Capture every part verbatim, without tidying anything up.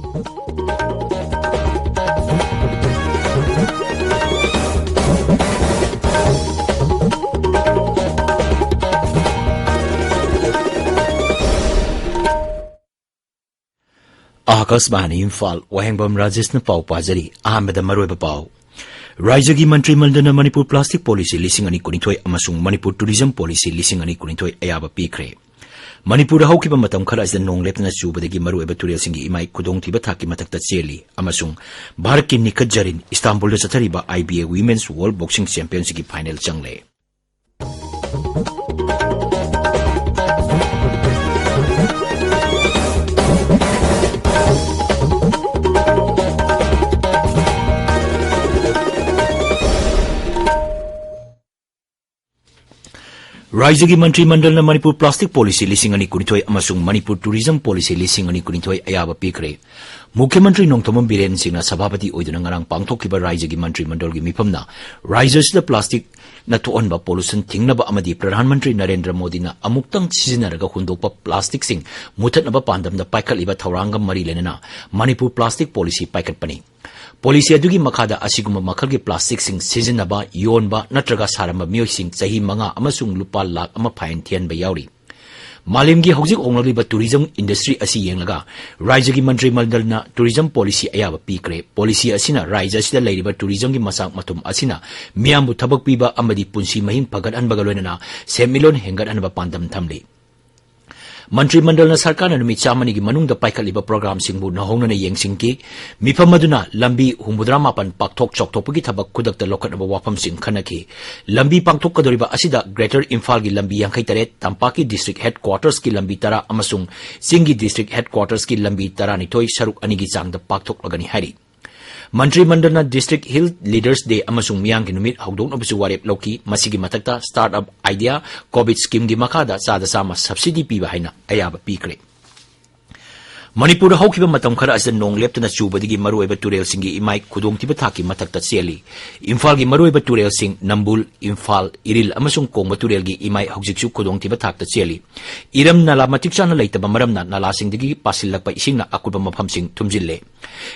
ꯑꯥꯀꯥꯁꯕꯥꯅꯤ ꯏꯝꯐꯥꯜ, ꯋꯥꯍꯦꯡꯕꯝ ꯔꯥꯖꯦꯁꯅ ꯄꯥꯎ ꯄꯥꯖꯔꯤ꯫ ꯑꯍꯥꯟꯕꯗ ꯃꯔꯨꯑꯣꯏꯕ ꯄꯥꯎ꯫ ꯔꯥꯖ꯭ꯌꯒꯤ ꯃꯟꯇ꯭ꯔꯤ ꯃꯟꯗꯜꯅ ꯃꯅꯤꯄꯨꯔ ꯄ꯭ꯂꯥꯁꯇꯤꯛ ꯄꯣꯂꯤꯁꯤ ꯂꯤꯁꯤꯡ ꯑꯅꯤ ꯀꯨꯟꯅꯤꯊꯣꯏ ꯑꯃꯁꯨꯡ ꯃꯅꯤꯄꯨꯔ ꯇꯨꯔꯤꯖꯝ ꯄꯣꯂꯤꯁꯤ ꯂꯤꯁꯤꯡ ꯑꯅꯤ ꯀꯨꯟꯅꯤꯊꯣꯏ ꯑꯌꯥꯕ ꯄꯤꯈ꯭ꯔꯦ꯫ ꯃꯅꯤꯄꯨꯔꯗ ꯍꯧꯈꯤꯕ ꯃꯇꯝ ꯈꯔ ꯑꯁꯤꯗ ꯅꯣꯡ ꯂꯦꯞꯇꯅ ꯆꯨꯕꯗꯒꯤ ꯃꯔꯨꯑꯣꯏꯕ ꯇꯨꯔꯦꯜꯁꯤꯡꯒꯤ ꯏꯃꯥꯏ ꯈꯨꯗꯣꯡꯊꯤꯕ ꯊꯥꯛꯀꯤ ꯃꯊꯛꯇ ꯆꯦꯜꯂꯤ ꯑꯃꯁꯨꯡ ꯚꯥꯔꯠꯀꯤ ꯅꯤꯈꯠ ꯖꯔꯤꯟ ꯏꯁꯇꯥꯟꯕꯨꯜꯗ ꯆꯠꯊꯔꯤꯕ IBA Women's World Boxing Championshipꯀꯤ final ꯆꯪꯂꯦ꯫ ꯔꯥꯖ꯭ꯌꯒꯤ ꯃꯟꯇ꯭ꯔꯤ ꯃꯟꯗꯜꯅ ꯃꯅꯤꯄꯨꯔ ꯄ꯭ꯂꯥꯁꯇꯤꯛ ꯄꯣꯂꯤꯁꯤ ꯂꯤꯁꯤꯡ ꯑꯅꯤ ꯀꯨꯟꯅꯤꯊꯣꯏ ꯑꯃꯁꯨꯡ ꯃꯅꯤꯄꯨꯔ ꯇꯨꯔꯤꯖꯝ ꯄꯣꯂꯤꯁꯤ ꯂꯤꯁꯤꯡ ꯑꯅꯤ ꯀꯨꯟꯅꯤꯊꯣꯏ ꯑꯌꯥꯕ ꯄꯤꯈ꯭ꯔꯦ꯫ ꯃꯨꯈ꯭ꯌ ꯃꯟꯇ꯭ꯔꯤ ꯅꯣꯡꯊꯣꯝꯕꯝ ꯕꯤꯔꯦꯟ ꯁꯤꯡꯅ ꯁꯚꯥꯄꯇꯤ ꯑꯣꯏꯗꯨꯅ ꯉꯔꯥꯡ ꯄꯥꯡꯊꯣꯛꯈꯤꯕ ꯔꯥꯖ꯭ꯌꯒꯤ ꯃꯟꯇ꯭ꯔꯤ ꯃꯟꯗꯜꯒꯤ ꯃꯤꯐꯝꯅ ꯔꯥꯖ꯭ꯌ ꯑꯁꯤꯗ ꯄ꯭ꯂꯥꯁꯇꯤꯛꯅ ꯊꯣꯛꯍꯟꯕ ꯄꯣꯂꯨꯁꯟ ꯊꯤꯡꯅꯕ ꯑꯃꯗꯤ ꯄ꯭ꯔꯙꯥꯟ ꯃꯟꯇ꯭ꯔꯤ ꯅꯔꯦꯟꯗ꯭ꯔ ꯃꯣꯗꯤꯅ ꯑꯃꯨꯛꯇꯪ ꯁꯤꯖꯤꯟꯅꯔꯒ ꯍꯨꯟꯗꯣꯛꯄ ꯄ꯭ꯂꯥꯁꯇꯤꯛꯁꯤꯡ ꯃꯨꯊꯠꯅꯕ ꯄꯥꯟꯗꯝꯗ ꯄꯥꯏꯈꯠꯂꯤꯕ ꯊꯧꯔꯥꯡꯒ ꯃꯔꯤ ꯂꯩꯅꯅ ꯃꯅꯤꯄꯨꯔ ꯄ꯭ꯂꯥꯁꯇꯤꯛ ꯄꯣꯂꯤꯁꯤ ꯄꯥꯏꯈꯠꯄꯅꯤ꯫ ꯄꯣꯂꯤꯁꯤ ꯑꯗꯨꯒꯤ ꯃꯈꯥꯗ ꯑꯁꯤꯒꯨꯝꯕ ꯃꯈꯜꯒꯤ ꯄ꯭ꯂꯥꯁꯇꯤꯛꯁꯤꯡ ꯁꯤꯖꯤꯟꯅꯕ, ꯌꯣꯟꯕ ꯅꯠꯇ꯭ꯔꯒ ꯁꯥꯔꯝꯕ ꯃꯤꯑꯣꯏꯁꯤꯡ ꯆꯍꯤ ꯃꯉꯥ ꯑꯃꯁꯨꯡ ꯂꯨꯄꯥ ꯂꯥꯈ ꯑꯃ fine ꯊꯤꯍꯟꯕ ꯌꯥꯎꯔꯤ꯫ ꯃꯥꯂꯦꯝꯒꯤ ꯍꯧꯖꯤꯛ ꯍꯣꯡꯂꯛꯂꯤꯕ ꯇꯨꯔꯤꯖꯝ ꯏꯟꯗꯁꯇ꯭ꯔꯤ ꯑꯁꯤ ꯌꯦꯡꯂꯒ ꯔꯥꯖ꯭ꯌꯒꯤ ꯃꯟꯇ꯭ꯔꯤ ꯃꯟꯗꯜꯅ ꯇꯨꯔꯤꯖꯝ ꯄꯣꯂꯤꯁꯤ ꯑꯌꯥꯕ ꯄꯤꯈ꯭ꯔꯦ꯫ ꯄꯣꯂꯤꯁꯤ ꯑꯁꯤꯅ ꯔꯥꯖ꯭ꯌ ꯑꯁꯤꯗ ꯂꯩꯔꯤꯕ ꯇꯨꯔꯤꯖꯝꯒꯤ ꯃꯆꯥꯛ ꯃꯊꯨꯝ ꯑꯁꯤꯅ ꯃꯤꯌꯥꯝꯕꯨ ꯊꯕꯛ ꯄꯤꯕ ꯑꯃꯗꯤ ꯄꯨꯟꯁꯤ ꯃꯍꯤꯡ ꯐꯒꯠꯍꯟꯕꯒ ꯂꯣꯏꯅꯅ ꯁꯦꯟꯃꯤꯠꯂꯣꯟ ꯍꯦꯟꯒꯠꯍꯟꯕ ꯄꯥꯟꯗꯝ ꯊꯝꯂꯤ꯫ ꯃꯟꯇ꯭ꯔꯤ ꯃꯟꯗꯜꯅ ꯁꯔꯀꯥꯔꯅ ꯅꯨꯃꯤꯠ ꯆꯥꯝꯃꯅꯤꯒꯤ ꯃꯅꯨꯡꯗ ꯄꯥꯏꯈꯠꯂꯤꯕ ꯄ꯭ꯔꯣꯒ꯭ꯔꯥꯝꯁꯤꯡꯕꯨ ꯅꯧꯍꯧꯅꯅ ꯌꯦꯡꯁꯤꯟꯈꯤ꯫ ꯃꯤꯐꯝ ꯑꯗꯨꯅ ꯂꯝꯕꯤ ꯍꯨꯝꯐꯨꯇꯔꯥ ꯃꯥꯄꯟ ꯄꯥꯛꯊꯣꯛ ꯆꯥꯎꯊꯣꯛꯄꯒꯤ ꯊꯕꯛ ꯈꯨꯗꯛꯇ ꯂꯧꯈꯠꯅꯕ ꯋꯥꯐꯝꯁꯤꯡ ꯈꯟꯅꯈꯤ꯫ ꯂꯝꯕꯤ ꯄꯥꯡꯊꯣꯛꯀꯗꯧꯔꯤꯕ ꯑꯁꯤꯗ Greater ꯏꯝꯐꯥꯜꯒꯤ ꯂꯝꯕꯤ ꯌꯥꯡꯈꯩ ꯇꯔꯦꯠ, ꯇꯝꯄꯥꯛꯀꯤ district headquartersꯀꯤ ꯂꯝꯕꯤ ꯇꯔꯥ ꯑꯃꯁꯨꯡ ꯆꯤꯡꯒꯤ district headquartersꯀꯤ ꯂꯝꯕꯤ ꯇꯔꯥꯅꯤꯊꯣꯏ ꯁꯔꯨꯛ ꯑꯅꯤꯒꯤ ꯆꯥꯡꯗ ꯄꯥꯛꯊꯣꯛꯂꯒꯅꯤ ꯍꯥꯏꯔꯤ꯫ ꯃꯟꯇ꯭ꯔꯤ ꯃꯟꯗꯜꯅ District Hill Leaders Day ꯑꯃꯁꯨꯡ ꯃꯤꯌꯥꯝꯒꯤ ꯅꯨꯃꯤꯠ ꯍꯧꯗꯣꯛꯅꯕꯁꯨ ꯋꯥꯔꯦꯞ ꯂꯧꯈꯤ꯫ ꯃꯁꯤꯒꯤ ꯃꯊꯛꯇ Start-up Idea COVID schemeꯒꯤ ꯃꯈꯥꯗ ꯆꯥꯗ ꯆꯥꯝꯃ subsidy ꯄꯤꯕ ꯍꯥꯏꯅ ꯑꯌꯥꯕ ꯄꯤꯈ꯭ꯔꯦ꯫ ꯃꯅꯤꯄꯨꯔꯗ ꯍꯧꯈꯤꯕ ꯃꯇꯝ ꯈꯔ ꯑꯁꯤꯗ ꯅꯣꯡ ꯂꯦꯞꯇꯅ ꯆꯨꯕꯗꯒꯤ ꯃꯔꯨꯑꯣꯏꯕ ꯇꯨꯔꯦꯜꯁꯤꯡꯒꯤ ꯏꯃꯥꯏ ꯈꯨꯗꯣꯡꯊꯤꯕ ꯊꯥꯛꯀꯤ ꯃꯊꯛꯇ ꯆꯦꯜꯂꯤ꯫ ꯏꯝꯐꯥꯜꯒꯤ ꯃꯔꯨꯑꯣꯏꯕ ꯇꯨꯔꯦꯜꯁꯤꯡ ꯅꯝꯕꯨꯜ, ꯏꯝꯐꯥꯜ, ꯏꯔꯤꯜ ꯑꯃꯁꯨꯡ ꯀꯣꯡꯕ ꯇꯨꯔꯦꯜꯒꯤ ꯏꯃꯥꯏ ꯍꯧꯖꯤꯛꯁꯨ ꯈꯨꯗꯣꯡꯊꯤꯕ ꯊꯥꯛꯇ ꯆꯦꯜꯂꯤ꯫ ꯏꯔꯝ ꯅꯂꯥ ꯃꯇꯤꯛ ꯆꯥꯅ ꯂꯩꯇꯕ ꯃꯔꯝꯅ ꯅꯂꯥꯁꯤꯡꯗꯒꯤ ꯄꯥꯁꯤꯜꯂꯛꯄ ꯏꯁꯤꯡꯅ ꯑꯀꯨꯠꯄ ꯃꯐꯝꯁꯤꯡ ꯊꯨꯝꯖꯤꯜꯂꯦ꯫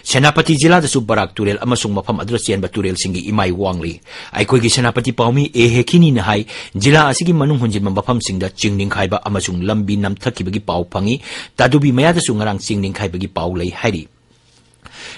ꯁꯦꯅꯥꯄꯇꯤ ꯖꯤꯂꯥꯗꯁꯨ ꯕꯔꯥꯛ ꯇꯨꯔꯦꯜ ꯑꯃꯁꯨꯡ ꯃꯐꯝ ꯑꯗꯨꯗ ꯆꯦꯟꯕ ꯇꯨꯔꯦꯜꯁꯤꯡꯒꯤ ꯏꯃꯥꯏ ꯋꯥꯡꯂꯤ꯫ ꯑꯩꯈꯣꯏꯒꯤ ꯁꯦꯅꯥꯄꯇꯤ ꯄꯥꯎꯃꯤ ꯑꯦ ꯍꯦꯈꯤꯅꯤꯅ ꯍꯥꯏ, ꯖꯤꯂꯥ ꯑꯁꯤꯒꯤ ꯃꯅꯨꯡ ꯍꯨꯟꯖꯤꯟꯕ ꯃꯐꯝꯁꯤꯡꯗ ꯆꯤꯡ ꯅꯤꯡꯈꯥꯏꯕ ꯑꯃꯁꯨꯡ ꯂꯝꯕꯤ ꯅꯝꯊꯈꯤꯕꯒꯤ ꯄꯥꯎ ꯐꯪꯏ꯫ ꯇꯥꯗꯨꯕꯤ ꯃꯌꯥꯗꯁꯨ ꯉꯔꯥꯡ ꯆꯤꯡ ꯅꯤꯡꯈꯥꯏꯕꯒꯤ ꯄꯥꯎ ꯂꯩ ꯍꯥꯏꯔꯤ꯫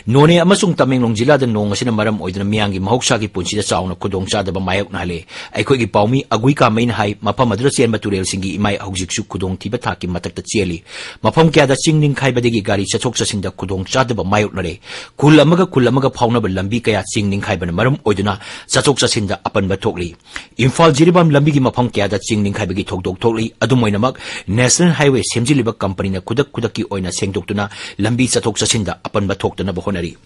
ꯅꯣꯅꯦ ꯑꯃꯁꯨꯡ ꯇꯃꯦꯡꯂꯣꯡ ꯖꯤꯂꯥꯗ ꯅꯣꯡ ꯑꯁꯤꯅ ꯃꯔꯝ ꯑꯣꯏꯗꯨꯅ ꯃꯤꯌꯥꯝꯒꯤ ꯃꯍꯧꯁꯥꯒꯤ ꯄꯨꯟꯁꯤꯗ ꯆꯥꯎꯅ ꯈꯨꯗꯣꯡꯆꯥꯗꯕ ꯃꯥꯌꯣꯛꯅꯍꯜꯂꯦ꯫ ꯑꯩꯈꯣꯏꯒꯤ ꯄꯥꯎꯃꯤ ꯑꯒꯨꯏ ꯀꯥꯃꯩꯅ ꯍꯥꯏ, ꯃꯐꯝ ꯑꯗꯨꯗ ꯆꯦꯟꯕ ꯇꯨꯔꯦꯜꯁꯤꯡꯒꯤ ꯏꯃꯥꯏ ꯍꯧꯖꯤꯛꯁꯨ ꯈꯨꯗꯣꯡꯊꯤꯕ ꯊꯥꯛꯀꯤ ꯃꯊꯛꯇ ꯆꯦꯜꯂꯤ꯫ ꯃꯐꯝ ꯀꯌꯥꯗ ꯆꯤꯡ ꯅꯤꯡꯈꯥꯏꯕꯗꯒꯤ ꯒꯥꯔꯤ ꯆꯠꯊꯣꯛ ꯆꯠꯁꯤꯟꯗ ꯈꯨꯗꯣꯡꯆꯥꯗꯕ ꯃꯥꯌꯣꯛꯅꯔꯦ꯫ ꯈꯨꯜ ꯑꯃꯒ ꯈꯨꯜ ꯑꯃꯒ ꯐꯥꯎꯅꯕ ꯂꯝꯕꯤ ꯀꯌꯥ ꯆꯤꯡ ꯅꯤꯡꯈꯥꯏꯕꯅ ꯃꯔꯝ ꯑꯣꯏꯗꯨꯅ ꯆꯠꯊꯣꯛ ꯆꯠꯁꯤꯟꯗ ꯑꯄꯟꯕ ꯊꯣꯛꯂꯤ꯫ ꯏꯝꯐꯥꯜ ꯖꯤꯔꯤꯕꯥꯝ ꯂꯝꯕꯤꯒꯤ ꯃꯐꯝ ꯀꯌꯥꯗ ꯆꯤꯡ ꯅꯤꯡꯈꯥꯏꯕꯒꯤ ꯊꯧꯗꯣꯛ ꯊꯣꯛꯂꯤ꯫ ꯑꯗꯨꯝ ꯑꯣꯏꯅꯃꯛ, ꯅꯦꯁꯅꯦꯜ ꯍꯥꯏꯋꯦ ꯁꯦꯝꯖꯤꯜꯂꯤꯕ ꯀꯝꯄꯅꯤꯅ ꯈꯨꯗꯛ ꯈꯨꯗꯛꯀꯤ ꯑꯣꯏꯅ ꯁꯦꯡꯗꯣꯛꯇꯨꯅ ꯂꯝꯕꯤ ꯆꯠꯊꯣꯛ ꯆꯠꯁꯤꯟꯗ ꯑꯄꯟꯕ ꯊꯣꯛꯇꯅꯕ ꯍꯣꯠꯅꯔꯤ꯫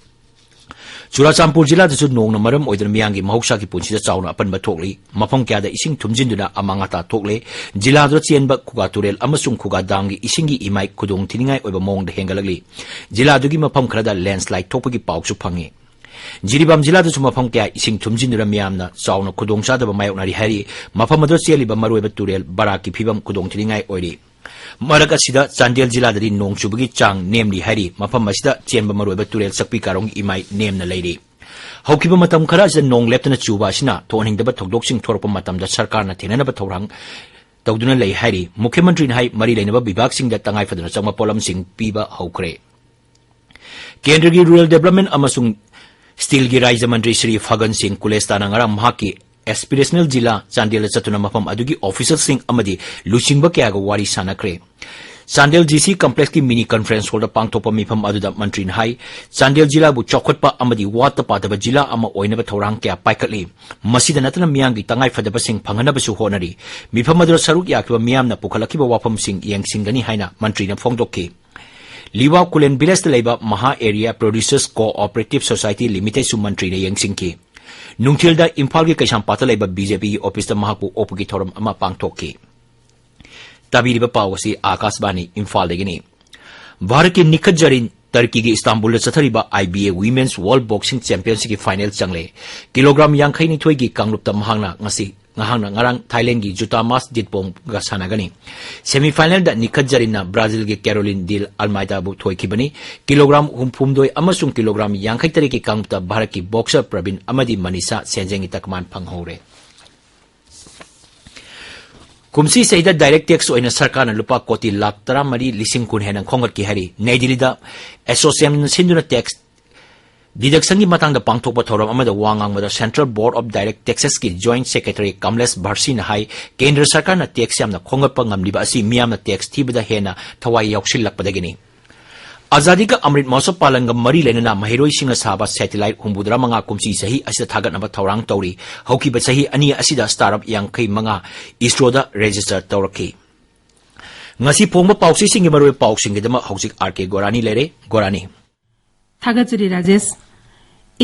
ꯆꯨꯔꯥꯆꯥꯟꯄꯨꯔ ꯖꯤꯂꯥꯗꯁꯨ ꯅꯣꯡꯅ ꯃꯔꯝ ꯑꯣꯏꯗꯨꯅ ꯃꯤꯌꯥꯝꯒꯤ ꯃꯍꯧꯁꯥꯒꯤ ꯄꯨꯟꯁꯤꯗ ꯆꯥꯎꯅ ꯑꯄꯟꯕ ꯊꯣꯛꯂꯤ꯫ ꯃꯐꯝ ꯀꯌꯥꯗ ꯏꯁꯤꯡ ꯊꯨꯝꯖꯤꯟꯗꯨꯅ ꯑꯃꯥꯡ ꯑꯇꯥ ꯊꯣꯛꯂꯦ꯫ ꯖꯤꯂꯥꯗꯨꯗ ꯆꯦꯟꯕ ꯈꯨꯒꯥ ꯇꯨꯔꯦꯜ ꯑꯃꯁꯨꯡ ꯈꯨꯒꯥ ꯗꯥꯝꯒꯤ ꯏꯁꯤꯡꯒꯤ ꯏꯃꯥꯏ ꯈꯨꯗꯣꯡ ꯊꯤꯅꯤꯡꯉꯥꯏ ꯑꯣꯏꯕ ꯃꯑꯣꯡꯗ ꯍꯦꯟꯒꯠꯂꯛꯂꯤ꯫ ꯖꯤꯂꯥꯗꯨꯒꯤ ꯃꯐꯝ ꯈꯔꯗ ꯂꯦꯟꯁꯂꯥꯏꯗ ꯊꯣꯛꯄꯒꯤ ꯄꯥꯎꯁꯨ ꯐꯪꯉꯤ꯫ ꯖꯤꯔꯤꯕꯥꯝ ꯖꯤꯂꯥꯗꯁꯨ ꯃꯐꯝ ꯀꯌꯥ ꯏꯁꯤꯡ ꯊꯨꯝꯖꯤꯟꯗꯨꯅ ꯃꯤꯌꯥꯝꯅ ꯆꯥꯎꯅ ꯈꯨꯗꯣꯡꯆꯥꯗꯕ ꯃꯥꯌꯣꯛꯅꯔꯤ ꯍꯥꯏꯔꯤ꯫ ꯃꯐꯝ ꯑꯗꯨꯗ ꯆꯦꯜꯂꯤꯕ ꯃꯔꯨꯑꯣꯏꯕ ꯇꯨꯔꯦꯜ ꯕꯔꯥꯛꯀꯤ ꯐꯤꯕꯝ ꯈꯨꯗꯣꯡ ꯊꯤꯅꯤꯡꯉꯥꯏ ꯑꯣꯏꯔꯤ꯫ ꯃꯔꯛ ꯑꯁꯤꯗ, ꯆꯥꯟꯗꯦꯜ ꯖꯤꯂꯥꯗꯗꯤ ꯅꯣꯡ ꯆꯨꯕꯒꯤ ꯆꯥꯡ ꯅꯦꯝꯂꯤ ꯍꯥꯏꯔꯤ꯫ ꯃꯐꯝ ꯑꯁꯤꯗ ꯆꯦꯟꯕ ꯃꯔꯨꯑꯣꯏꯕ ꯇꯨꯔꯦꯜ ꯆꯛꯄꯤ ꯀꯥꯔꯣꯡꯒꯤ ꯏꯃꯥꯏ ꯅꯦꯝꯅ ꯂꯩꯔꯤ꯫ ꯍꯧꯈꯤꯕ ꯃꯇꯝ ꯈꯔ ꯑꯁꯤꯗ ꯅꯣꯡ ꯂꯦꯞꯇꯅ ꯆꯨꯕ ꯑꯁꯤꯅ ꯊꯣꯛꯍꯟꯅꯤꯡꯗꯕ ꯊꯧꯗꯣꯛꯁꯤꯡ ꯊꯣꯔꯛꯄ ꯃꯇꯝꯗ ꯁꯔꯀꯥꯔꯅ ꯊꯦꯡꯅꯅꯕ ꯊꯧꯔꯥꯡ ꯇꯧꯗꯨꯅ ꯂꯩ ꯍꯥꯏꯔꯤ꯫ ꯃꯨꯈ꯭ꯌ ꯃꯟꯇ꯭ꯔꯤꯅ ꯍꯥꯏ, ꯃꯔꯤ ꯂꯩꯅꯕ ꯕꯤꯚꯥꯒꯁꯤꯡꯗ ꯇꯉꯥꯏ ꯐꯗꯅ ꯆꯪꯕ ꯄꯣꯠꯂꯝꯁꯤꯡ ꯄꯤꯕ ꯍꯧꯈ꯭ꯔꯦ꯫ ꯀꯦꯟꯗ꯭ꯔꯒꯤ ꯔꯨꯔꯦꯜ ꯗꯦꯕꯂꯞꯃꯦꯟ ꯑꯃꯁꯨꯡ ꯁ꯭ꯇꯤꯜꯒꯤ ꯔꯥꯖ꯭ꯌ ꯃꯟꯇ꯭ꯔꯤ ꯁ꯭ꯔꯤ ꯐꯒꯟ ꯁꯤꯡ ꯀꯨꯂꯦꯁꯇꯥꯅ ꯉꯔꯥꯡ ꯃꯍꯥꯛꯀꯤ ꯑꯦꯁꯄꯤꯔꯦꯁꯅꯦꯜ ꯖꯤꯂꯥ ꯆꯥꯟꯗꯦꯜꯗ ꯆꯠꯇꯨꯅ ꯃꯐꯝ ꯑꯗꯨꯒꯤ ꯑꯣꯐꯤꯁꯤꯌꯦꯜꯁꯤꯡ ꯑꯃꯗꯤ ꯂꯨꯆꯤꯡꯕ ꯀꯌꯥꯒ ꯋꯥꯔꯤ ꯁꯥꯟꯅꯈ꯭ꯔꯦ꯫ ꯆꯥꯟꯗꯦꯜ ꯖꯤ ꯁꯤ ꯀꯝꯄ꯭ꯂꯦꯛꯁꯀꯤ ꯃꯤꯅꯤ ꯀꯟꯐꯔꯦꯟꯁ ꯍꯣꯜꯗ ꯄꯥꯡꯊꯣꯛꯄ ꯃꯤꯐꯝ ꯑꯗꯨꯗ ꯃꯟꯇ꯭ꯔꯤꯅ ꯍꯥꯏ, ꯆꯥꯟꯗꯦꯜ ꯖꯤꯂꯥꯕꯨ ꯆꯥꯎꯈꯠꯄ ꯑꯃꯗꯤ ꯋꯥꯠꯇ ꯄꯥꯗꯕ ꯖꯤꯂꯥ ꯑꯃ ꯑꯣꯏꯅꯕ ꯊꯧꯔꯥꯡ ꯀꯌꯥ ꯄꯥꯏꯈꯠꯂꯤ꯫ ꯃꯁꯤꯗ ꯅꯠꯇꯅ ꯃꯤꯌꯥꯝꯒꯤ ꯇꯉꯥꯏꯐꯗꯕꯁꯤꯡ ꯐꯪꯍꯟꯅꯕꯁꯨ ꯍꯣꯠꯅꯔꯤ꯫ ꯃꯤꯐꯝ ꯑꯗꯨꯗ ꯁꯔꯨꯛ ꯌꯥꯈꯤꯕ ꯃꯤꯌꯥꯝꯅ ꯄꯨꯈꯠꯂꯛꯈꯤꯕ ꯋꯥꯐꯝꯁꯤꯡ ꯌꯦꯡꯁꯤꯟꯒꯅꯤ ꯍꯥꯏꯅ ꯃꯟꯇ꯭ꯔꯤꯅ ꯐꯣꯡꯗꯣꯛꯈꯤ꯫ ꯂꯤꯋꯥ ꯈꯨꯂꯦꯟ ꯚꯤꯂꯦꯖꯇ ꯂꯩꯕ ꯃꯍꯥ ꯑꯦꯔꯤꯌꯥ ꯄ꯭ꯔꯣꯗ꯭ꯌꯨꯁꯔꯁ ꯀꯣꯑꯣꯄꯔꯦꯇꯤꯚ ꯁꯣꯁꯥꯏꯇꯤ ꯂꯤꯃꯤꯇꯦꯗꯁꯨ ꯃꯟꯇ꯭ꯔꯤꯅ ꯌꯦꯡꯁꯤꯟꯈꯤ꯫ ꯅꯨꯡꯊꯤꯜꯗ ꯏꯝꯐꯥꯜꯒꯤ ꯀꯩꯁꯥꯝꯄꯥꯠꯇ ꯂꯩꯕ ꯕꯤ ꯖꯦ ꯄꯤꯒꯤ ꯑꯣꯐꯤꯁꯇ ꯃꯍꯥꯛꯄꯨ ꯑꯣꯛꯄꯒꯤ ꯊꯧꯔꯝ ꯑꯃ ꯄꯥꯡꯊꯣꯛꯈꯤ꯫ ꯇꯥꯕꯤꯔꯤꯕ ꯄꯥꯎ ꯑꯁꯤ ꯑꯥꯀꯥꯁꯕꯥꯅꯤ ꯏꯝꯐꯥꯜꯗꯒꯤꯅꯤ꯫ ꯚꯥꯔꯠꯀꯤ ꯅꯤꯈꯠ ꯖꯔꯤꯟ ꯇꯔꯀꯤꯒꯤ ꯏꯁꯇꯥꯟꯕꯨꯜꯗ ꯆꯠꯊꯔꯤꯕ IBA Women's World Boxing Championshipꯀꯤ final ꯆꯪꯂꯦ꯫ ꯀꯤꯂꯣꯒ꯭ꯔꯥꯝ ꯌꯥꯡꯈꯩ ꯅꯤꯊꯣꯏꯒꯤ ꯀꯥꯡꯂꯨꯞꯇ ꯃꯍꯥꯛꯅ ꯉꯁꯤ, ꯃꯍꯥꯛꯅ ꯉꯔꯥꯡ ꯊꯥꯏꯂꯦꯟꯗꯒꯤ ꯖꯨꯇꯥꯃꯥꯁ ꯗꯤꯠꯄꯣꯡꯒ ꯁꯥꯟꯅꯒꯅꯤ꯫ Semifinalꯗ ꯅꯤꯈꯠ ꯖꯔꯤꯟꯅ ꯕ꯭ꯔꯥꯖꯤꯜꯒꯤ ꯀꯦꯔꯣꯂꯤꯟ ꯗꯤꯜ ꯑꯜꯃꯥꯏꯗꯥꯕꯨ ꯊꯣꯏꯈꯤꯕꯅꯤ꯫ ꯀꯤꯂꯣꯒ꯭ꯔꯥꯝ ꯍꯨꯝꯐꯨꯍꯨꯝꯗꯣꯏ ꯑꯃꯁꯨꯡ ꯀꯤꯂꯣꯒ꯭ꯔꯥꯝ ꯌꯥꯡꯈꯩ ꯇꯔꯦꯠꯀꯤ ꯀꯥꯡꯂꯨꯞꯇ ꯚꯥꯔꯠꯀꯤ boxer ꯄ꯭ꯔꯕꯤꯟ ꯑꯃꯗꯤ ꯃꯅꯤꯁꯥ ꯁꯦꯟꯖꯦꯡꯒꯤ ꯇꯀꯃꯥꯟ ꯐꯪꯍꯧꯔꯦ꯫ ꯀꯨꯝꯁꯤ ꯆꯍꯤꯗ direct tax ꯑꯣꯏꯅ ꯁꯔꯀꯥꯔꯅ ꯂꯨꯄꯥ ꯀꯣꯇꯤ ꯂꯥꯈ ꯇꯔꯥꯃꯔꯤ ꯂꯤꯁꯤꯡ ꯀꯨꯟ ꯍꯦꯟꯅ ꯈꯣꯝꯒꯠꯈꯤ ꯍꯥꯏꯔꯤ꯫ ꯅꯩ ꯗꯤꯜꯂꯤꯗ associationꯅ ꯁꯤꯟꯗꯨꯅ tax deductionꯒꯤ ꯃꯇꯥꯡꯗ ꯄꯥꯡꯊꯣꯛꯄ ꯊꯧꯔꯝ ꯑꯃꯗ ꯋꯥ ꯉꯥꯡꯕꯗ Central Board of Direct Taxesꯀꯤ joint secretary ꯀꯃꯂꯦꯁ ꯚꯥꯔꯁꯤꯅ ꯍꯥꯏ, ꯀꯦꯟꯗ꯭ꯔ ꯁꯔꯀꯥꯔꯅ tax ꯌꯥꯝꯅ ꯈꯣꯝꯒꯠꯄ ꯉꯝꯂꯤꯕ ꯑꯁꯤ ꯃꯤꯌꯥꯝꯅ tax ꯊꯤꯕꯗ ꯍꯦꯟꯅ ꯊꯋꯥꯏ ꯌꯥꯎꯁꯤꯜꯂꯛꯄꯗꯒꯤꯅꯤ꯫ ꯑꯖꯥꯗꯤ ꯀꯥ ꯑꯃ꯭ꯔꯤꯠ ꯃꯍꯣꯠꯁꯕ ꯄꯥꯂꯟꯒ ꯃꯔꯤ ꯂꯩꯅꯅ ꯃꯍꯩꯔꯣꯏꯁꯤꯡꯅ ꯁꯥꯕ satellite ꯍꯨꯝꯐꯨꯇꯔꯥ ꯃꯉꯥ ꯀꯨꯝꯁꯤ ꯆꯍꯤ ꯑꯁꯤꯗ ꯊꯥꯒꯠꯅꯕ ꯊꯧꯔꯥꯡ ꯇꯧꯔꯤ꯫ ꯍꯧꯈꯤꯕ ꯆꯍꯤ ꯑꯅꯤ ꯑꯁꯤꯗ startup ꯌꯥꯡꯈꯩ ꯃꯉꯥ ISROꯗ register ꯇꯧꯔꯛꯈꯤ꯫ ꯉꯁꯤ ꯐꯣꯡꯕ ꯄꯥꯎꯆꯦꯁꯤꯡꯒꯤ ꯃꯔꯨꯑꯣꯏꯕ ꯄꯥꯎꯁꯤꯡꯒꯤꯗꯃꯛ ꯍꯧꯖꯤꯛ R K ꯒꯣꯔꯥꯅꯤ ꯂꯩꯔꯦ꯫ ꯒꯣꯔꯥꯅꯤ꯫ ꯊꯥꯒꯠꯆꯔꯤ ꯔꯥꯖꯦꯁ꯫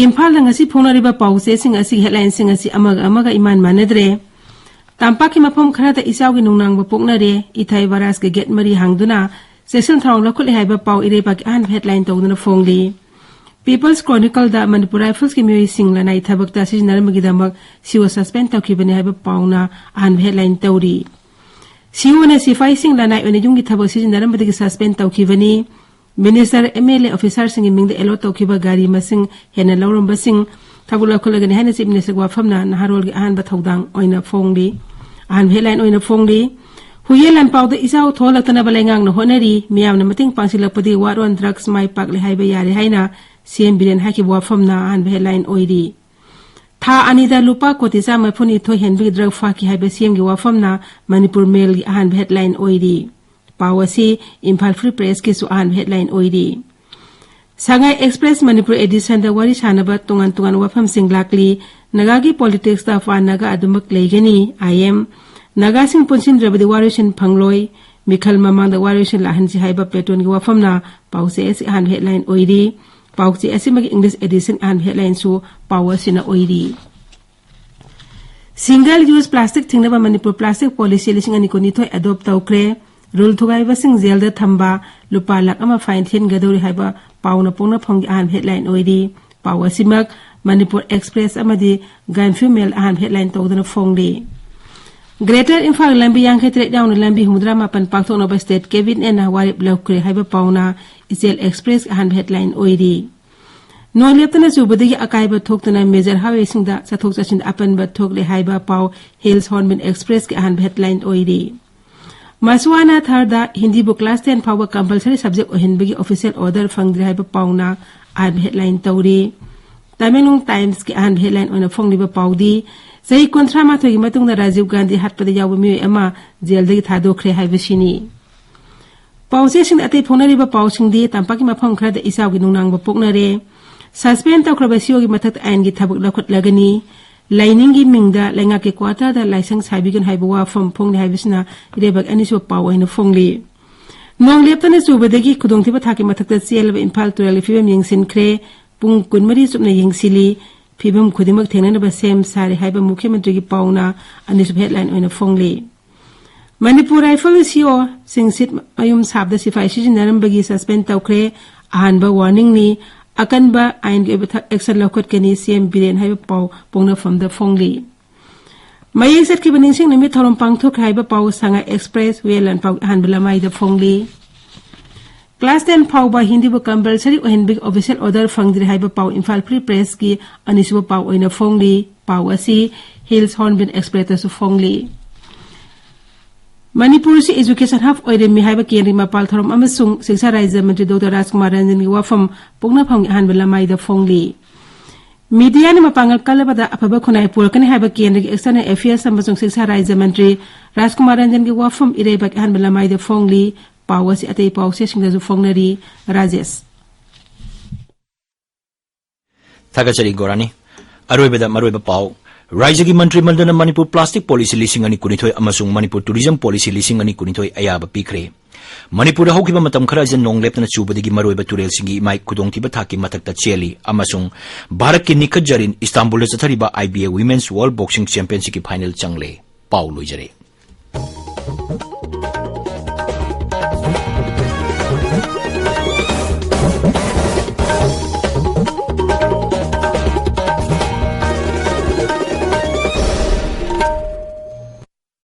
ꯏꯝꯐꯥꯜꯗ ꯉꯁꯤ ꯐꯣꯡꯅꯔꯤꯕ ꯄꯥꯎꯆꯦꯁꯤꯡ ꯑꯁꯤꯒꯤ headlineꯁꯤꯡ ꯑꯁꯤ ꯑꯃꯒ ꯑꯃꯒ ꯏꯃꯥꯟ ꯃꯥꯟꯅꯗ꯭ꯔꯦ꯫ ꯇꯝꯄꯥꯛꯀꯤ ꯃꯐꯝ ꯈꯔꯗ ꯏꯆꯥꯎꯒꯤ ꯅꯨꯡꯅꯥꯡꯕ ꯄꯣꯛꯅꯔꯦ꯫ ꯏꯊꯥꯏ ꯕꯔꯥꯖꯀꯤ gate ꯃꯔꯤ ꯍꯥꯡꯗꯨꯅ ꯆꯦꯛꯁꯤꯟ ꯊꯧꯔꯥꯡ ꯂꯧꯈꯠꯂꯦ ꯍꯥꯏꯕ ꯄꯥꯎ ꯏꯔꯩꯕꯥꯛꯀꯤ ꯑꯍꯥꯟꯕ headline ꯇꯧꯗꯨꯅ ꯐꯣꯡꯂꯤ꯫ People's Chronicleꯗ ꯃꯅꯤꯄꯨꯔ Riflesꯀꯤ ꯃꯤꯑꯣꯏꯁꯤꯡ ꯂꯅꯥꯏ ꯊꯕꯛꯇ ꯁꯤꯖꯤꯟꯅꯔꯝꯕꯒꯤꯗꯃꯛ CO suspend ꯇꯧꯈꯤꯕꯅꯤ ꯍꯥꯏꯕ ꯄꯥꯎꯅ ꯑꯍꯥꯟꯕ headline ꯇꯧꯔꯤ꯫ COꯅ ꯁꯤꯐꯥꯏꯁꯤꯡ ꯂꯅꯥꯏ ꯑꯣꯏꯅ ꯌꯨꯝꯒꯤ ꯊꯕꯛ ꯁꯤꯖꯤꯟꯅꯔꯝꯕꯗꯒꯤ suspend ꯇꯧꯈꯤꯕꯅꯤ꯫ Minister, MLA officerꯁꯤꯡꯒꯤ ꯃꯤꯡꯗ allot ꯇꯧꯈꯤꯕ ꯒꯥꯔꯤ ꯃꯁꯤꯡ ꯍꯦꯟꯅ ꯂꯧꯔꯝꯕꯁꯤꯡ ꯊꯕꯛ ꯂꯧꯈꯠꯂꯒꯅꯤ ꯍꯥꯏꯅ Chief Ministerꯒꯤ ꯋꯥꯐꯝꯅ ꯅꯍꯥꯔꯣꯜꯒꯤ ꯑꯍꯥꯟꯕ ꯊꯧꯗꯥꯡ ꯑꯣꯏꯅ ꯐꯣꯡꯂꯤ꯫ ꯑꯍꯥꯟꯕ headline ꯑꯣꯏꯅ ꯐꯣꯡꯂꯤ꯫ ꯍꯨꯏꯌꯦꯟ ꯂꯥꯟꯄꯥꯎꯗ ꯏꯆꯥꯎ ꯊꯣꯛꯍꯜꯂꯛꯇꯅꯕ ꯂꯩꯉꯥꯛꯅ ꯍꯣꯠꯅꯔꯤ꯫ ꯃꯤꯌꯥꯝꯅ ꯃꯇꯦꯡ ꯄꯥꯡꯁꯤꯜꯂꯛꯄꯗꯒꯤ war on drugs ꯃꯥꯏ ꯄꯥꯛꯂꯦ ꯍꯥꯏꯕ ꯌꯥꯔꯦ ꯍꯥꯏꯅ CM ꯕꯤꯔꯦꯟ ꯍꯥꯏꯈꯤꯕ ꯋꯥꯐꯝꯅ ꯑꯍꯥꯟꯕ headline ꯑꯣꯏꯔꯤ꯫ ꯊꯥ ꯑꯅꯤꯗ ꯂꯨꯄꯥ ꯀꯣꯇꯤ ꯆꯥꯝꯃ ꯃꯔꯤꯐꯨꯅꯤꯊꯣꯏ ꯍꯦꯟꯕꯒꯤ drug ꯐꯥꯈꯤ ꯍꯥꯏꯕ CMꯒꯤ ꯋꯥꯐꯝꯅ ꯃꯅꯤꯄꯨꯔ Mailꯒꯤ ꯑꯍꯥꯟꯕ headline ꯑꯣꯏꯔꯤ꯫ ꯄꯥꯎ ꯑꯁꯤ ꯏꯝꯐꯥꯜ Free Pressꯀꯤꯁꯨ ꯑꯍꯥꯟꯕ headline ꯑꯣꯏꯔꯤ꯫ ꯁꯉꯥꯏ Express ꯃꯅꯤꯄꯨꯔ editionꯗ ꯋꯥꯔꯤ ꯁꯥꯅꯕ ꯇꯣꯉꯥꯟ ꯇꯣꯉꯥꯟꯕ ꯋꯥꯐꯝꯁꯤꯡ ꯂꯥꯛꯂꯤ꯫ ꯅꯥꯒꯥꯒꯤ politicsꯇ ꯄꯥꯟ ꯅꯥꯒꯥ ꯑꯗꯨꯃꯛ ꯂꯩꯒꯅꯤ, IM꯫ ꯅꯥꯒꯥꯁꯤꯡ ꯄꯨꯟꯁꯤꯟꯗ꯭ꯔꯕꯗꯤ ꯋꯥꯔꯣꯏꯁꯤꯟ ꯐꯪꯂꯣꯏ꯫ ꯃꯤꯈꯜ ꯃꯃꯥꯡꯗ ꯋꯥꯔꯣꯏꯁꯤꯟ ꯂꯥꯛꯍꯟꯁꯤ ꯍꯥꯏꯕ ꯄꯦꯇ꯭ꯔꯣꯟꯒꯤ ꯋꯥꯐꯝꯅ ꯄꯥꯎꯆꯦ ꯑꯁꯤ ꯑꯍꯥꯟꯕ headline ꯑꯣꯏꯔꯤ꯫ ꯄꯥꯎꯆꯦ ꯑꯁꯤꯃꯛꯀꯤ English edition ꯑꯍꯥꯟꯕ headlineꯁꯨ ꯄꯥꯎ ꯑꯁꯤꯅ ꯑꯣꯏꯔꯤ꯫ Single use plastic ꯊꯤꯡꯅꯕ ꯃꯅꯤꯄꯨꯔ plastic policy ꯂꯤꯁꯤꯡ ꯑꯅꯤ ꯀꯨꯟꯅꯤꯊꯣꯏ adopt ꯇꯧꯈ꯭ꯔꯦ꯫ ꯔꯨꯜ ꯊꯨꯒꯥꯏꯕꯁꯤꯡ ꯖꯦꯜꯗ ꯊꯝꯕ, ꯂꯨꯄꯥ ꯂꯥꯈ ꯑꯃ ꯐꯥꯏꯟ ꯊꯤꯍꯟꯒꯗꯧꯔꯤ ꯍꯥꯏꯕ ꯄꯥꯎꯅ ꯄꯣꯛꯅꯐꯝꯒꯤ ꯑꯍꯥꯟꯕ ꯍꯦꯗꯂꯥꯏꯟ ꯑꯣꯏꯔꯤ꯫ ꯄꯥꯎ ꯑꯁꯤꯃꯛ ꯃꯅꯤꯄꯨꯔ ꯑꯦꯛꯁꯄ꯭ꯔꯦꯁ ꯑꯃꯗꯤ ꯒꯥꯏꯟꯐ꯭ꯌꯨ ꯃꯦꯜ ꯑꯍꯥꯟꯕ ꯍꯦꯗꯂꯥꯏꯟ ꯇꯧꯗꯨꯅ ꯐꯣꯡꯂꯤ꯫ ꯒ꯭ꯔꯦꯇꯔ ꯏꯝꯐꯥꯜ ꯂꯝꯕꯤ ꯌꯥꯡꯈꯩ ꯇꯔꯦꯠ ꯌꯥꯎꯅ ꯂꯝꯕꯤ ꯍꯨꯝꯐꯨꯇꯔꯥ ꯃꯥꯄꯟ ꯄꯥꯛꯊꯣꯛꯅꯕ ꯁ꯭ꯇꯦꯠ ꯀꯦꯕꯤꯅꯦꯠꯅ ꯋꯥꯔꯦꯞ ꯂꯧꯈ꯭ꯔꯦ ꯍꯥꯏꯕ ꯄꯥꯎꯅ ꯏꯆꯦꯜ ꯑꯦꯛꯁꯄ꯭ꯔꯦꯁꯀꯤ ꯑꯍꯥꯟꯕ ꯍꯦꯗꯂꯥꯏꯟ ꯑꯣꯏꯔꯤ꯫ ꯅꯣꯡ ꯂꯦꯞꯇꯅ ꯆꯨꯕꯗꯒꯤ ꯑꯀꯥꯏꯕ ꯊꯣꯛꯇꯨꯅ ꯃꯦꯖꯔ ꯍꯥꯏꯋꯦꯁꯤꯡꯗ ꯆꯠꯊꯣꯛ ꯆꯠꯁꯤꯟꯗ ꯑꯄꯟꯕ ꯊꯣꯛꯂꯦ ꯍꯥꯏꯕ ꯄꯥꯎ ꯍꯤꯜꯁ ꯍꯣꯔꯟꯕꯤꯜ ꯑꯦꯛꯁꯄ꯭ꯔꯦꯁꯀꯤ ꯑꯍꯥꯟꯕ ꯍꯦꯗꯂꯥꯏꯟ ꯑꯣꯏꯔꯤ꯫ ꯃꯁꯨꯋꯥꯅꯥ ꯊꯥꯔꯗ ꯍꯤꯟꯗꯤꯕꯨ ꯀ꯭ꯂꯥꯁ ꯇꯦꯟ ꯐꯥꯎꯕ ꯀꯝꯄꯜꯁꯔꯤ ꯁꯕꯖꯦꯛ ꯑꯣꯏꯍꯟꯕꯒꯤ ꯑꯣꯐꯤꯁꯤꯌꯦꯜ ꯑꯣꯔꯗꯔ ꯐꯪꯗ꯭ꯔꯤ ꯍꯥꯏꯕ ꯄꯥꯎꯅ ꯑꯍꯥꯟꯕ ꯍꯦꯗꯂꯥꯏꯟ ꯇꯧꯔꯤ꯫ ꯇꯃꯦꯡꯂꯣꯡ ꯇꯥꯏꯝꯁꯀꯤ ꯑꯍꯥꯟꯕ ꯍꯦꯗꯂꯥꯏꯟ ꯑꯣꯏꯅ ꯐꯣꯡꯂꯤꯕ ꯄꯥꯎꯗꯤ ꯆꯍꯤ ꯀꯨꯟꯊ꯭ꯔꯥ ꯃꯥꯊꯣꯏꯒꯤ ꯃꯇꯨꯡꯗ ꯔꯥꯖꯤꯕ ꯒꯥꯟꯙꯤ ꯍꯥꯠꯄꯗ ꯌꯥꯎꯕ ꯃꯤꯑꯣꯏ ꯑꯃ ꯖꯦꯜꯗꯒꯤ ꯊꯥꯗꯣꯛꯈ꯭ꯔꯦ ꯍꯥꯏꯕꯁꯤꯅꯤ꯫ ꯄꯥꯎꯆꯦꯁꯤꯡꯗ ꯑꯇꯩ ꯐꯣꯡꯅꯔꯤꯕ ꯄꯥꯎꯁꯤꯡꯗꯤ ꯇꯝꯄꯥꯛꯀꯤ ꯃꯐꯝ ꯈꯔꯗ ꯏꯆꯥꯎꯒꯤ ꯅꯨꯡꯅꯥꯡꯕ ꯄꯣꯛꯅꯔꯦ꯫ ꯁꯁꯄꯦꯟ ꯇꯧꯈ꯭ꯔꯕ ꯁꯤꯑꯣꯒꯤ ꯃꯊꯛꯇ ꯑꯥꯏꯟꯒꯤ ꯊꯕꯛ ꯂꯧꯈꯠꯂꯒꯅꯤ꯫ ꯂꯥꯏꯅꯤꯡꯒꯤ ꯃꯤꯡꯗ ꯂꯩꯉꯥꯛꯀꯤ ꯀ꯭ꯋꯥꯇꯔꯗ ꯂꯥꯏꯁꯪ ꯁꯥꯕꯤꯒꯅꯨ ꯍꯥꯏꯕ ꯋꯥꯐꯝ ꯐꯣꯡꯂꯦ ꯍꯥꯏꯕꯁꯤꯅ ꯏꯔꯩꯕꯥꯛ ꯑꯅꯤꯁꯨꯕ ꯄꯥꯎ ꯑꯣꯏꯅ ꯐꯣꯡꯂꯤ꯫ ꯅꯣꯡ ꯂꯦꯞꯇꯅ ꯆꯨꯕꯗꯒꯤ ꯈꯨꯗꯣꯡꯊꯤꯕ ꯊꯥꯛꯀꯤ ꯃꯊꯛꯇ ꯆꯦꯜꯂꯕ ꯏꯝꯐꯥꯜ ꯇꯨꯔꯦꯜꯒꯤ ꯐꯤꯕꯝ ꯌꯦꯡꯁꯤꯟꯈ꯭ꯔꯦ꯫ ꯄꯨꯡ ꯀꯨꯟꯃꯔꯤ ꯆꯨꯞꯅ ꯌꯦꯡꯁꯤꯜꯂꯤ꯫ ꯐꯤꯕꯝ ꯈꯨꯗꯤꯡꯃꯛ ꯊꯦꯡꯅꯅꯕ ꯁꯦꯝ ꯁꯥꯔꯦ ꯍꯥꯏꯕ ꯃꯨꯈ꯭ꯌ ꯃꯟꯇ꯭ꯔꯤꯒꯤ ꯄꯥꯎꯅ ꯑꯅꯤꯁꯨꯕ ꯍꯦꯗꯂꯥꯏꯟ ꯑꯣꯏꯅ ꯐꯣꯡꯂꯤ꯫ ꯃꯅꯤꯄꯨꯔ ꯔꯥꯏꯐꯜ ꯁꯤꯑꯣ ꯁꯤꯡꯁꯤꯠ ꯃꯌꯨꯝ ꯁꯥꯕꯗ ꯁꯤꯐꯥꯏ ꯁꯤꯖꯤꯟꯅꯔꯝꯕꯒꯤ ꯁꯁꯄꯦꯟ ꯇꯧꯈ꯭ꯔꯦ꯫ ꯑꯍꯥꯟꯕ ꯋꯥꯔꯅꯤꯡꯅꯤ꯫ ꯑꯀꯟꯕ ꯑꯥꯏꯟꯒꯤ ꯑꯣꯏꯕ ꯊ-, ꯑꯦꯛꯁꯟ ꯂꯧꯈꯠꯀꯅꯤ, ꯁꯤꯑꯦꯝ ꯕꯤꯔꯦꯟ ꯍꯥꯏꯕ ꯄꯥꯎ ꯄꯣꯛꯅꯐꯝꯗ ꯐꯣꯡꯂꯤ꯫ ꯃꯌꯦꯛ ꯆꯠꯈꯤꯕ ꯅꯤꯡꯁꯤꯡ ꯅꯨꯃꯤꯠ ꯊꯧꯔꯝ ꯄꯥꯡꯊꯣꯛꯈ꯭ꯔꯦ ꯍꯥꯏꯕ ꯄꯥꯎ ꯁꯉꯥꯏ ꯑꯦꯛꯁꯄ꯭ꯔꯦꯁ ꯋꯦ ꯂꯥꯟꯐꯥꯎꯒꯤ ꯑꯍꯥꯟꯕ ꯂꯃꯥꯏꯗ ꯐꯣꯡꯂꯤ꯫ ꯀ꯭ꯂꯥꯁ ꯇꯦꯟ ꯐꯥꯎꯕ ꯍꯤꯟꯗꯤꯕꯨ ꯀꯝꯄꯜꯁꯔꯤ ꯑꯣꯏꯍꯟꯕꯒꯤ ꯑꯣꯐꯤꯁꯤꯌꯦꯜ ꯑꯣꯔꯗꯔ ꯐꯪꯗ꯭ꯔꯤ ꯍꯥꯏꯕ ꯄꯥꯎ ꯏꯝꯐꯥꯜ ꯐ꯭ꯔꯤ ꯄ꯭ꯔꯦꯁꯀꯤ ꯑꯅꯤꯁꯨꯕ ꯄꯥꯎ ꯑꯣꯏꯅ ꯐꯣꯡꯂꯤ꯫ ꯄꯥꯎ ꯑꯁꯤ ꯍꯤꯜꯁ ꯍꯣꯔꯟꯕꯤꯜ ꯑꯦꯛꯁꯄ꯭ꯔꯦꯁꯇꯁꯨ ꯐꯣꯡꯂꯤ꯫ ꯃꯅꯤꯄꯨꯔꯁꯤ ꯑꯦꯖꯨꯀꯦꯁꯟ ꯍꯕ ꯑꯣꯏꯔꯝꯃꯤ ꯍꯥꯏꯕ ꯀꯦꯟꯗ꯭ꯔꯒꯤ ꯃꯄꯥꯜ ꯊꯧꯔꯝ ꯑꯃꯁꯨꯡ ꯁꯤꯛꯁꯥ ꯔꯥꯖ꯭ꯌ ꯃꯟꯇ꯭ꯔꯤ ꯗꯣꯛꯇꯔ ꯔꯥꯖꯀꯨꯃꯥꯔ ꯔꯟꯖꯟꯒꯤ ꯋꯥꯐꯝ ꯄꯣꯛꯅꯐꯝꯒꯤ ꯑꯍꯥꯟꯕ ꯂꯃꯥꯏꯗ ꯐꯣꯡꯂꯤ꯫ ꯃꯤꯗꯤꯌꯥꯅ ꯃꯄꯥꯡꯒꯜ ꯀꯜꯂꯕꯗ ꯑꯐꯕ ꯈꯨꯟꯅꯥꯏ ꯄꯨꯔꯛꯀꯅꯤ ꯍꯥꯏꯕ ꯀꯦꯟꯗ꯭ꯔꯒꯤ ꯑꯦꯛꯁꯇꯔꯅꯦꯜ ꯑꯦꯐꯤꯌꯔꯁ ꯑꯃꯁꯨꯡ ꯁꯤꯛꯁꯥ ꯔꯥꯖ꯭ꯌ ꯃꯟꯇ꯭ꯔꯤ ꯔꯥꯖꯀꯨꯃꯥꯔ ꯔꯟꯖꯟꯒꯤ ꯋꯥꯐꯝ ꯏꯔꯩꯕꯥꯛ ꯑꯍꯥꯟꯕ ꯂꯃꯥꯏꯗ ꯐꯣꯡꯂꯤ꯫ ꯄꯥꯎ ꯑꯁꯤ ꯑꯇꯩ ꯄꯥꯎꯆꯦꯁꯤꯡꯗꯁꯨ ꯐꯣꯡꯅꯔꯤ꯫ ꯔꯥꯖꯦꯁ꯫ ꯊꯥꯒꯠꯆꯔꯤ ꯒꯣꯔꯥꯅꯤ꯫ ꯑꯔꯣꯏꯕꯗ ꯃꯔꯨꯑꯣꯏꯕ ꯄꯥꯎ꯫ ꯔꯥꯖ꯭ꯌꯒꯤ ꯃꯟꯇ꯭ꯔꯤ ꯃꯟꯗꯜꯅ ꯃꯅꯤꯄꯨꯔ ꯄ꯭ꯂꯥꯁꯇꯤꯛ ꯄꯣꯂꯤꯁꯤ ꯂꯤꯁꯤꯡ ꯑꯅꯤ ꯀꯨꯟꯅꯤꯊꯣꯏ ꯑꯃꯁꯨꯡ ꯃꯅꯤꯄꯨꯔ ꯇꯨꯔꯤꯖꯝ ꯄꯣꯂꯤꯁꯤ ꯂꯤꯁꯤꯡ ꯑꯅꯤ ꯀꯨꯟꯅꯤꯊꯣꯏ ꯑꯌꯥꯕ ꯄꯤꯈ꯭ꯔꯦ꯫ ꯃꯅꯤꯄꯨꯔꯗ ꯍꯧꯈꯤꯕ ꯃꯇꯝ ꯈꯔ ꯑꯁꯤꯗ ꯅꯣꯡ ꯂꯦꯞꯇꯅ ꯆꯨꯕꯗꯒꯤ ꯃꯔꯨꯑꯣꯏꯕ ꯇꯨꯔꯦꯜꯁꯤꯡꯒꯤ ꯏꯃꯥꯏ ꯈꯨꯗꯣꯡꯊꯤꯕ ꯊꯥꯛꯀꯤ ꯃꯊꯛꯇ ꯆꯦꯜꯂꯤ ꯑꯃꯁꯨꯡ ꯚꯥꯔꯠꯀꯤ ꯅꯤꯈꯠ ꯖꯔꯤꯟ ꯏꯁꯇꯥꯟꯕꯨꯜꯗ ꯆꯠꯊꯔꯤꯕ IBA Women's World Boxing Championshipꯀꯤ ꯐꯥꯏꯅꯦꯜ ꯆꯪꯂꯦ꯫ ꯄꯥꯎ ꯂꯣꯏꯖꯔꯦ꯫